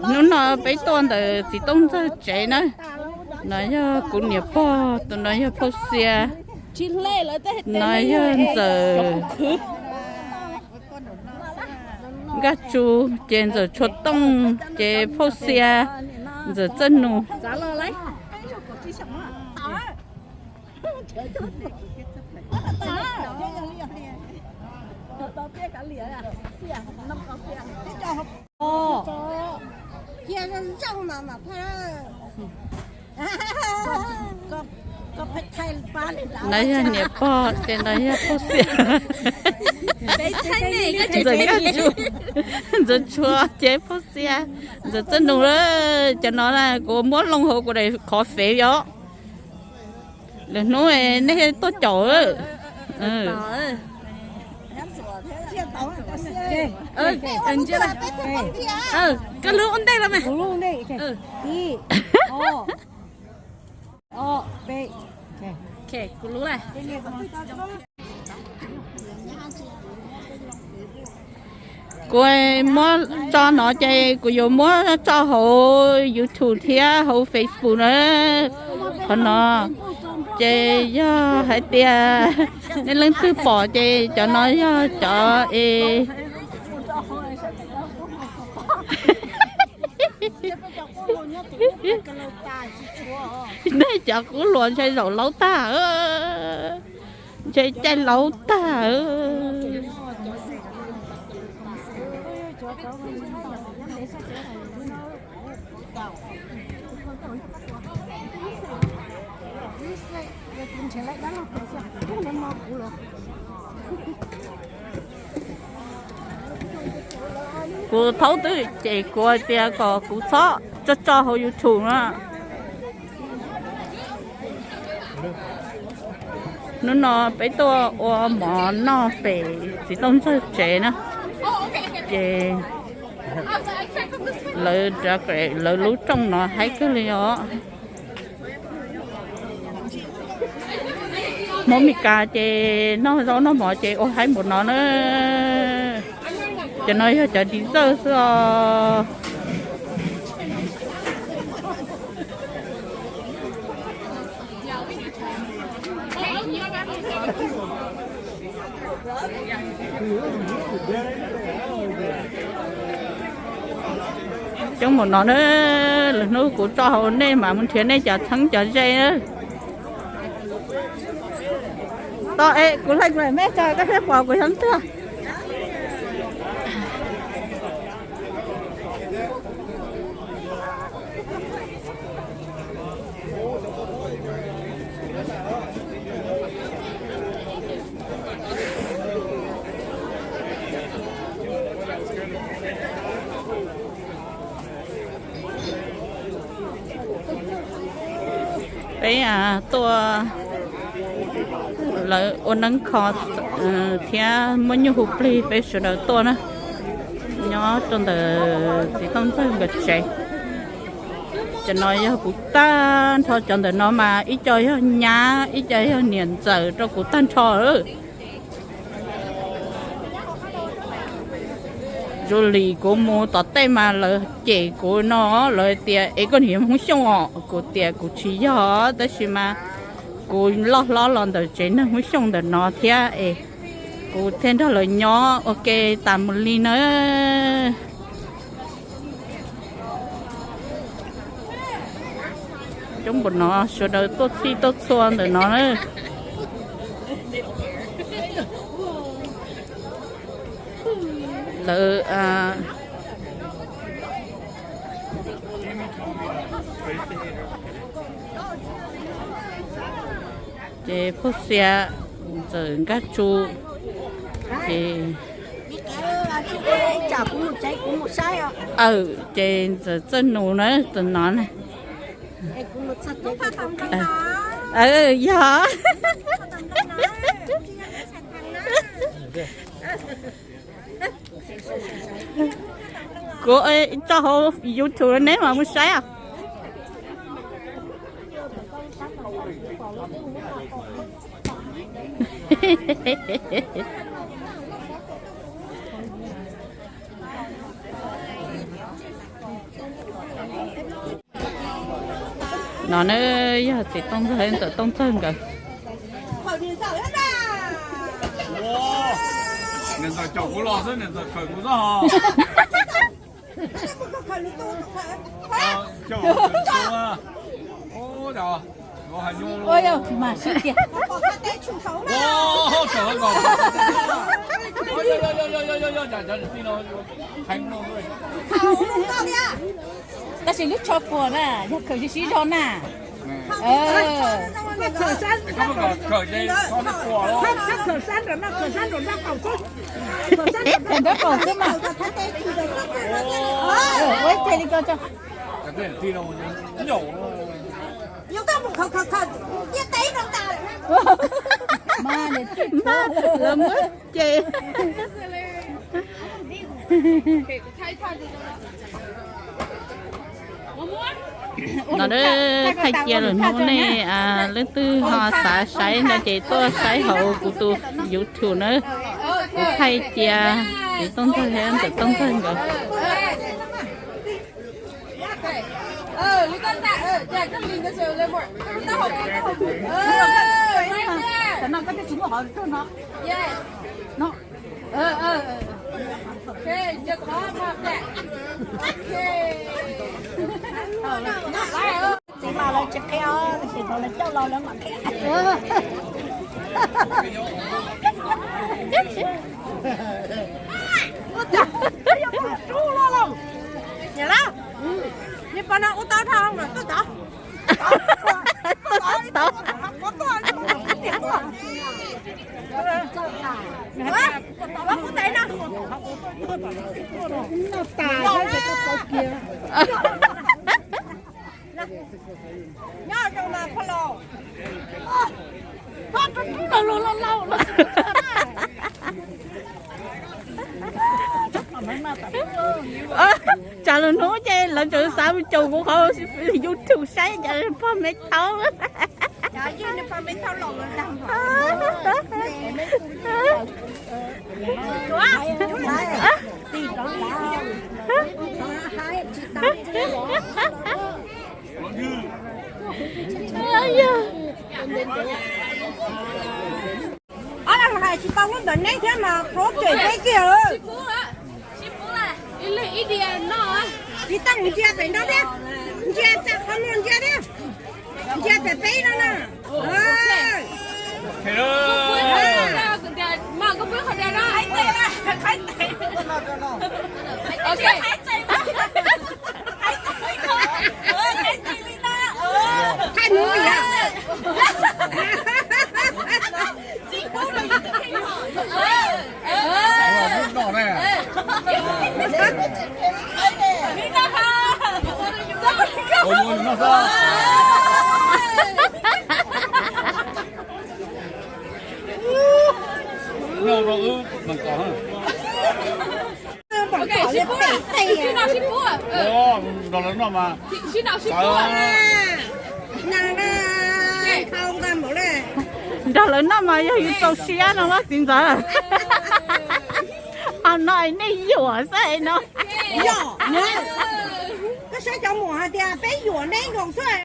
Hnub no peb tuaj ntawm txiv tooj ntxawg tsev na. No yog kuv niam pog, tus no yog phauj xia, no yog ntxawm Nkaj Tsu, ces ntxawm Tshuav Tooj, ces phauj xia, ntxawm Txawj Nus. No yog niam pog, ces no yog phauj xia. Ntxawm Nkaj Tsu, ntxawm Tshuav, ces phauj xia, ntxawm Txawj Nus. Cov no kuv muab loo hauv kuv daim qhov fev os. Lwm hnub nej tuaj caum. Koj lub ua ntej los mas. Kuv muab tso no ces kuv yuav muab tso hauv YouTube thiab hauv Facebook na. Qhov no ces yog hais tias nej leej twg pom ces cov no yog cov es nej cov qub hluas ntshai zaum laub tag. Ntshai caij laub tag. Kuv thaub twb ces kuv hais tias kom kuv txhob tso tso hauv YouTube na. Hnub no peb tuaj ua mov noj pem txiv tooj ntxawg tsev na, ces lawv, lawv lub rooj no haib kawg li os. Hmoob Mes Kas ces noj zaub noj mov ces ua haib npaum no na. Cov no yog cov dessert xwb os. Coob npaum no na, lwm hnub kuv tso hauv nej mam mus nrhiav nej cov txheeb cov ze na. Tau es kuv hlais kuv daim mej tso koj thiaj pom kuv xyov twg. Peb tuaj, lawv ua neeb kho thiab muab nyuj hu plig peb sawv daws tuaj na, nyob rau ntawm txiv tooj ntxawg nkawd tsev. Cov no yog kuv tag nrho, cov ntawm no mas ib co yog nyab, ib co yog niam ntxawm rau kuv tag nrho. Zoo li kuv mus tom tej mas lawv cem kuv no, lawv tias es koj niam Hmoob Xyooj os, kuv tias kuv tsis yog, tab sis mas kuv loj hlob los ntawm tsev neeg Hmoob Xyooj ntawm no thiab es kuv thiaj nrog lawv nyob ua ke tas mus li na. Coob npaum no sawv daws tuaj txhij tuaj txhua ntawm no na. Lawv ces phauj Xia, ntxawm Nkaj Tsu, ces, aw, ces ntxawm Txawj Nus na, tus no na. Yog. Kuv tso hauv YouTube neb mam mus saib os. No na yog txiv Tooj Ntxawg, ntxawm Tooj Ntxawg nkawd. Niam ntxawm caum kuv los xwb, niam ntxawm khawm kuv xwb ho. Mas sib tiag. Tab sis lub tsho puas na, yog khawm sib sib zog na. Khawm sab nraum no, khawm sab nraum no, khawm sab nraum nraub qaum xwb. Eb, khawm nraub qaum xwb mas. Ua ib ce li ko tso. Mas lawv muab ces. No na, thaij cia lawm hnub nej leej twg ho xav saib no ces tuaj saib hauv kuv tus YouTube na. Kuv thaij cia txiv Tooj Ntxawg thiab ntxawm Tooj Ntxawg nkawd. Txiv mas lawv tsis qhia, tab sis thaum lawv coj los lawv mam qhia. Niam laus, niam pog no ua tau dhau mas tuaj tod. Tuaj tod. Ua kuv tes no. Noj tas. Nyob zoo mas pog laus. Tsam lwm hnub ces lawv tseem xav mus caum kuv qhov YouTube saib cas pog me thaub. Ob leeg hais tsis tau lub ntawm neb thiab mas qhuav pem peb kiag. Tsis tau mus ntsia pem no thiab, ntsia qhov no ntsia thiab, ntsia pem peb no na. Thaij mus yom. Nrog lawv noj mas. Nrog lawv noj mas yog yus txaus siab no los txiv ntxawm. Ho no nej yuam xwb no. Koj saib cov muam hais tias peb yuam neb nkaus xwb.